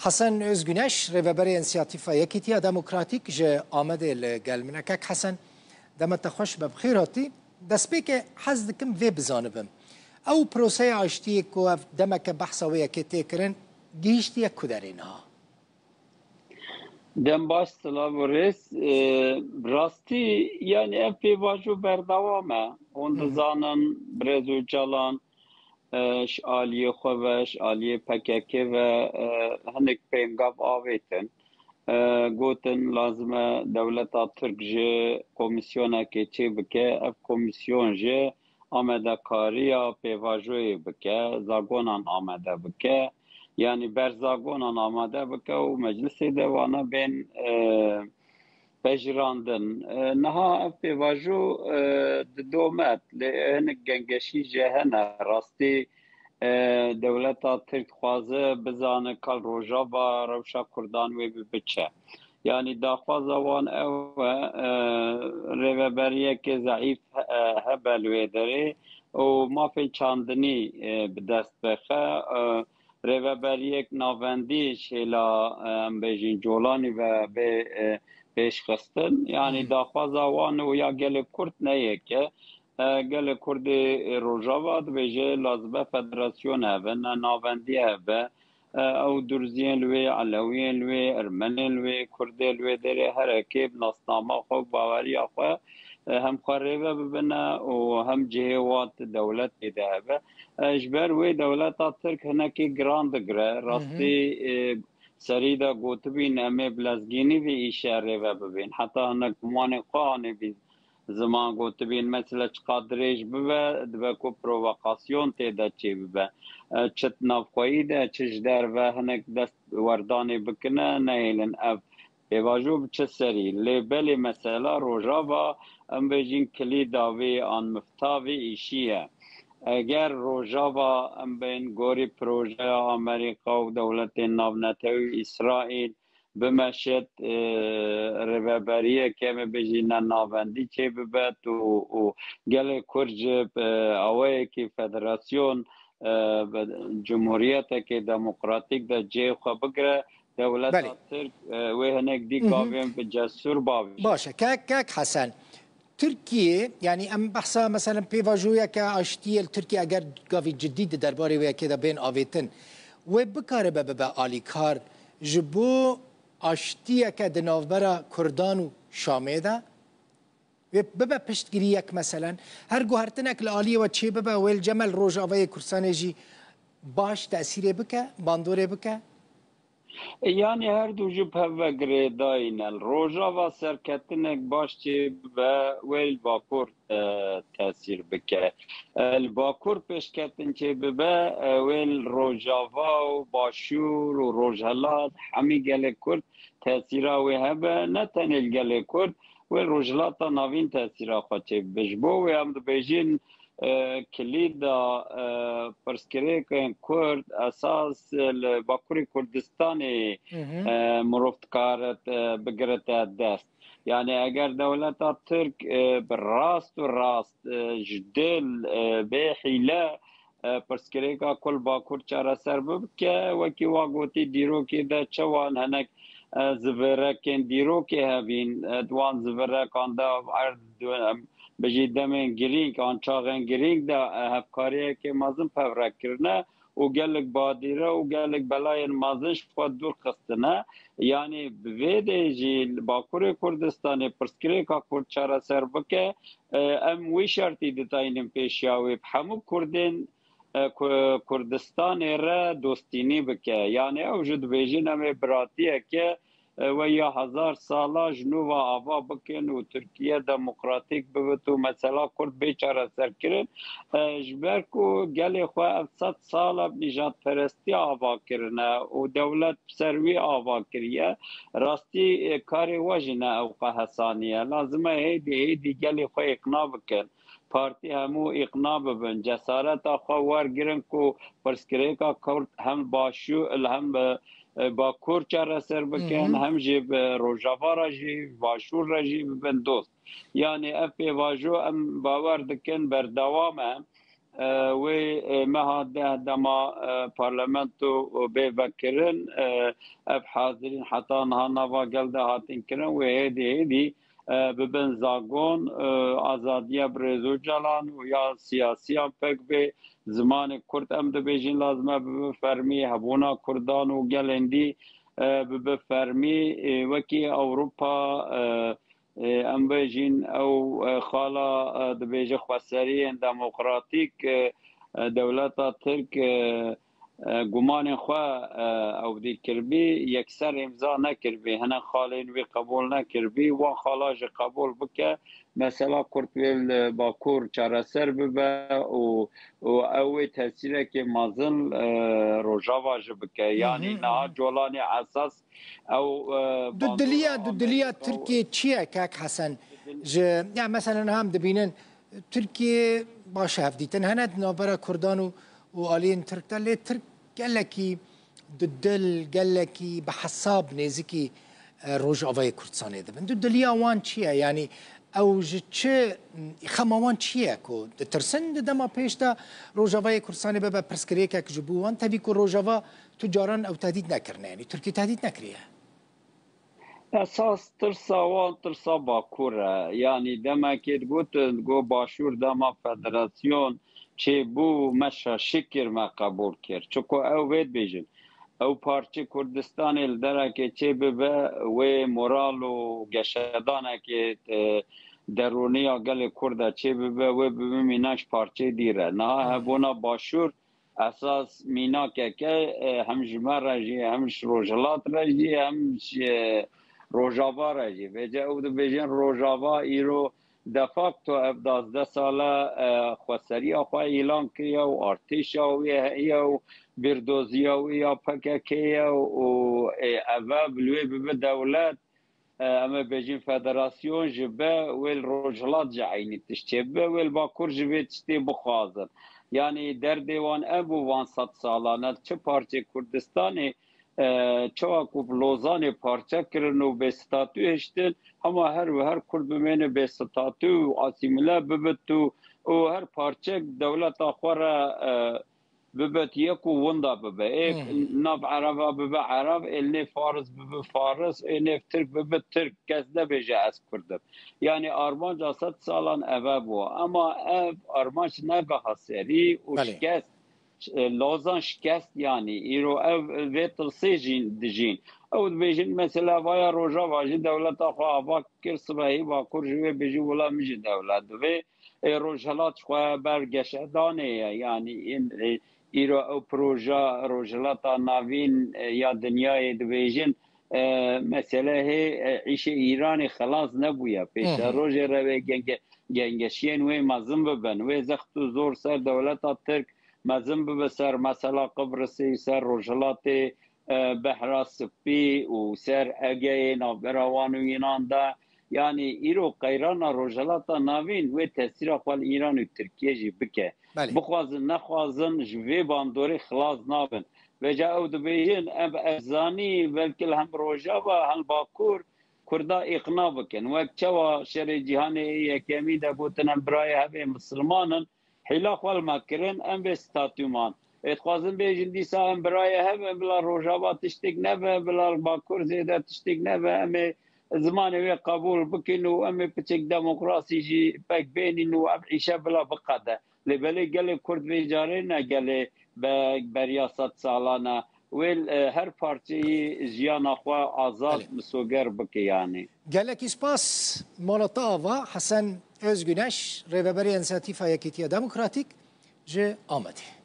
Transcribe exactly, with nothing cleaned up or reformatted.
Hesen Özgüneş, rêveberê Însiyatîfa Yekîtiya Demokratîk ji Amedê li gel min e. Kek Hesen, dema te xweş be, bi xêr hatî. Destpêkê hez dikim vê bizanibim. Ew proseya aştiyê ku ev demeke behsa wê yekê tê kirin, gihîştiye ku derê niha? Dem baş, silav û rêz. E, rastî, yani ev pêvajo berdewam e. Hûn Hı hı. dizanin, birêz Ocalan, e, ji aliyê xwe ve, ji aliyê P K K ve, e, hinek pêngav avêtin. E, gotin, lazim e dewleta Tirk jî komîsyonekê çêbike. Ev komîsyon jî amadekariya pêvajoyê bike, zagonan amade bike. Yani ber zagonan amade bike û meclisê de wana bên, e, pejirandin. E, niha ev pêvajo, e, didomet, lê hinek gengeşî jê hene. Rastî, e, dewleta Tirk dixwaze bizane kal Rojava rewşa Kurdan wê bi biçe. Yani daxwaza wan ew e, e, rêveberiyeke zeîf, e, hebe li wê derê û mafên çandinî, e, bi dest bixe. E, rêveberiyek navendî şêla, e, em bêjin colanî ve bê, e, pêşxistin. Yani Hı. daxwaza wan û ya gelê Kurd ne yek e. E, gelê Kurdê Rojava dibêje lazim e federasyon hebe, ne navendî hebe. E, ew Durziyên li wê, Elewiyên li wê, Ermenên li wê, Kurdê li wê derê herekê bi nasnama xwe, baweriya xwe, e, hem xwe rêve bibine û hem cihê wan di dewletê de hebe. E, ji ber wê dewleta Tirk hinekî giran digire. Hı hı. Rastî, e, serî de gotibîn, em ê bi lezgînî vî îşe rêve bibin. Heta hinek gumanên xwe anîbîn ziman, gotibîn, mesela çiqas dirêj bibe, dibe ku provokasyon tê de çêbibe. E, çi di navxweyî de, çi ji derve hinek dest werdanê bikine, nehêlin ev pêvajo bi çi serî. Lê belê mesela Rojava, em bêjin kilîda vê an mifta vê îşî ye. Eger Rojava em bên gorî projeya Amerîka û dewletên navnetewî, Îsraîl, bimeşit, e, rêveberiyeke, em ê bêjî, ne navendî çêbibet û, û gelê Kurd jî bi awayekî federasyon, e, bi cumhuriyetekê demokratîk de cihê xwe bigire, dewleta Belê. Tirk, e, wê hinek dî Hı hı. gavên bi cesûr bavêje. Baş e. Kek, kek Hesen, Tirkiye, yani em behsa, meselen, pêvajoyeke aştiyê li Tirkiye eger gavî cidî di derbarê wê yekê de bên avêtin, wê bikaribe bibe alîkar ji bo aştiyeke di navbera Kurdan û Şamê de? Wê bibe piştgiriyek, meselen, her guhertinek li aliyê we çê bibe, wê li cem li Rojavayê Kurdistanê jî baş tesîrê bike, bandorê bike? Yani her du jî bi hev ve girêdayî ne. Li Rojava serketinek baş çêbibe, wê li Bakur, e, tesîr bike. E, li Bakur pêşketin çêbibe, e, wê li Rojava û Başûr û Rojhelat hemî gelê Kurd tesîra wê hebe, ne tenê li gelê Kurd, wê li Rojhilata Navîn tesîra xwe çêbibe. Ji bo wê em dibêjin, e, kilîda, e, pirsgirêkên Kurd esas, e, li Bakurê Kurdistanê, Hı hı. e, mirov dikare, e, bigirite dest. Yani eger dewleta Tirk, e, bi rast û rast, e, ji dil, e, bê hîle, e, pirsgirêka ku li Bakur çareser bibike, wekî wa gotî dîrokê de çawan hinek, e, zivirekên dîrokê hebîn, e, di wan zivirekan de erd, em, bijî demên girîng an çaxên girîng de, e, hevkariyekê mezin pevrek kirine û gelek badîre û gelek belayên mezin ji xwe dûr xistine. Yani bi vê dê jî li Bakurê Kurdistanê pirsgirêka Kurd çareser bike, e, em wî şertî ditayînin pêşiya wê. Bi hemû Kurdên, e, Ku-, Kurdistanê re dostînî bike. Yani ew jî dibêjin em ê biratiyeke, e, we ya hezar sala ji nû ve ava bikin û Tirkiye demokratîk bibit û mesela Kurd bê çareserkirin. E, ji ber ku gelê xwe ev sed sal e bi nîjadperestî ava kirine û dewlet bi ser wî ava kiriye, rastî, e, karê we jî ne ewqe hesanî ye. Lazim e hêdî hêdî gelê xwe îqna bikin. Partî hemû îqna bibin. Cesareta xwe wergirin ku pirsgirêka Kurd hem başû-, li hem bi, e, Bakur çareser bikin, Hı hı. hem jî bi Rojava re jî, Başûr re jî bibin dost. Yani ev pêvajo em bawer dikin berdewam e. e, wê, e, meha deh dema, e, parlamento bê vekirin, e, ev hazirîn heta niha nava gel de hatin kirin, wê hêdî hêdî, e, bibin zagon, e, azadiya Birêz Ocalan û ya siyasiyan pek bê, zimanê Kurd em dibêjin lazim e bibe fermî, hebûna Kurdan û gelên dî, e, bibe fermî, e, wekî Ewropa, e, e, em bêjin ew, e, xala, e, dibêje xweseriyên demokratîk, e, e, dewleta Tirk, e, e, gumanên xwe, e, ew dî kirbî, yekser îmza nekiribî, hinek xalên wî qebûl nekiribî, wan xala jî qebûl bike, mesela Kurd wê li Bakur çareser bibe û, û ew wê tesîrekê mezin, e, Rojava jî bike. Hı hı, Yanî hı niha hı. Colanê esas ew, e, Dudiliya, bandora dudiliya Amerîka û Tirkiye çi ye, kak Hesen? Ji, ya mesela niha em dibînin, Tirkiye baş hevdîtin hene di navbera Kurdan û, û aliyên Tirk de, lê Tirk gelekî dudil, gelekî bi hesab nêzikî, e, Rojavayê Kurdistanê dibin. Dudiliya wan çi ye? Yanî ew ji çi, xema wan çi ye ku ditirsin di dema pêş de Rojavayê Kurdistanê bibe pirsgirêkek ji bo wan? Tevî ku Rojava tu caran ew tehdît nekirine, yanî Tirkiye tehdît nekiriye. Esas tirsa wan tirsa Bakur e. Yanî demekê digotin, digot Başûr dema federasyon çêbû, me şaşî kir, me qebûl kir. Çiko ew vê dibêjin, ew parçe Kurdistanê li derekê çê bibe, wê moral û geşedanekê, e, derûniya gelê Kurd de çê bibe, wê bibe mîna ji parçeyê dî re. Niha Hmm. hebûna Başûr esas mînakeke, e, hem ji me re jî, hem ji Rojhilat re jî, hem ji Rojava re jî. Vêce ew dibêjin Rojava îro de facto ev duwazdeh sal e, e, xweseriya xwe îlan kiriye û artêşa wê heye û bîrdoziya wê ya P K K ye û, e, ev e, bi li wê bibe dewlet, e, em ê bêjin federasyon ji be wê li Rojhilat ji eynî tişt çêbibe, wê li Bakur ji vê tiştê bixwazin. Yanî derdê wan ev bû van sed salan e, çi parçê Kurdistanê, e, çawa ku bi Lozanê parçe kirin û bê statû hiştin, hema her û her Kurd bimêne bê statû û asîmîle bibit û, û her parçek dewleta xwe re, e, bibe yek û winda bibe. Ê Hmm. nav Ereba bibe Ereb, ê nêv Faris bibe Faris, ê nêv Tirk bibe Tirk. Kes nebêje ez Kurd im. Yanî armanca sed salan eve bû. Ema ev armanc neveha serî û Belê. şikest, e, Lozan şikest yanî. Îro ev vê tirsê jîn dijîn. Ew dibêjin mesela vaya Rojava jî dewleta xwe ava kir, sibehî Bakur ji wê bêjî wila min jî dewlet divê. Ê, Rojhilat ji xwe ber geşedanê ye. Yanî, în, e, îro ew proja Rojhilata Navîn, e, ya dinyayê dibêjin, e, mesele hê, e, îşê Îranê xilas nebûye. Pêşerojê re wê genge-, gengeşiyên wê mezin bibin. Wê zext û zor ser dewleta Tirk mezin bibe, ser mesela Qibrisê, ser Rojhilatê, e, Behra Spî û ser Egeyê navbera wan û Îran de. Yanî îro qeyrana Rojhilata Navîn wê tesîra xwe li Îran û Tirkiye jî bike. Belê. Bixwazin nexwazin ji vê bandorê xilas nabin. Vêca ew dibêjin, ev, ev zanî belkî li hem Rojava hem Bakur Kurda îqna bikin. Wek çawa şerê cîhanê yê yekemî de gotin em birayê hev ê misilman in, hêla xwe li me kirin, em vê statû man. Ê dixwazin bêjin dîsa em birayê hev in, bila Rojava tiştik nebe, bila li Bakur zêde tiştik nebe, em ê zimanê wê qebûl bikin û em ê piçek demokrasî jî pek bênîn û ev îşe bila biqede. Lê belê gelê Kurd vê carê ne gelê be-, beriya sed salan e. Wê, e, her parçeyî jiyana xwe azad Belê. misoger bike yanî. Gelekî spas mala te ava, Hesen Özgüneş, rêveberê Însiyatîfa Yekîtiya Demokratîk ji Amedê.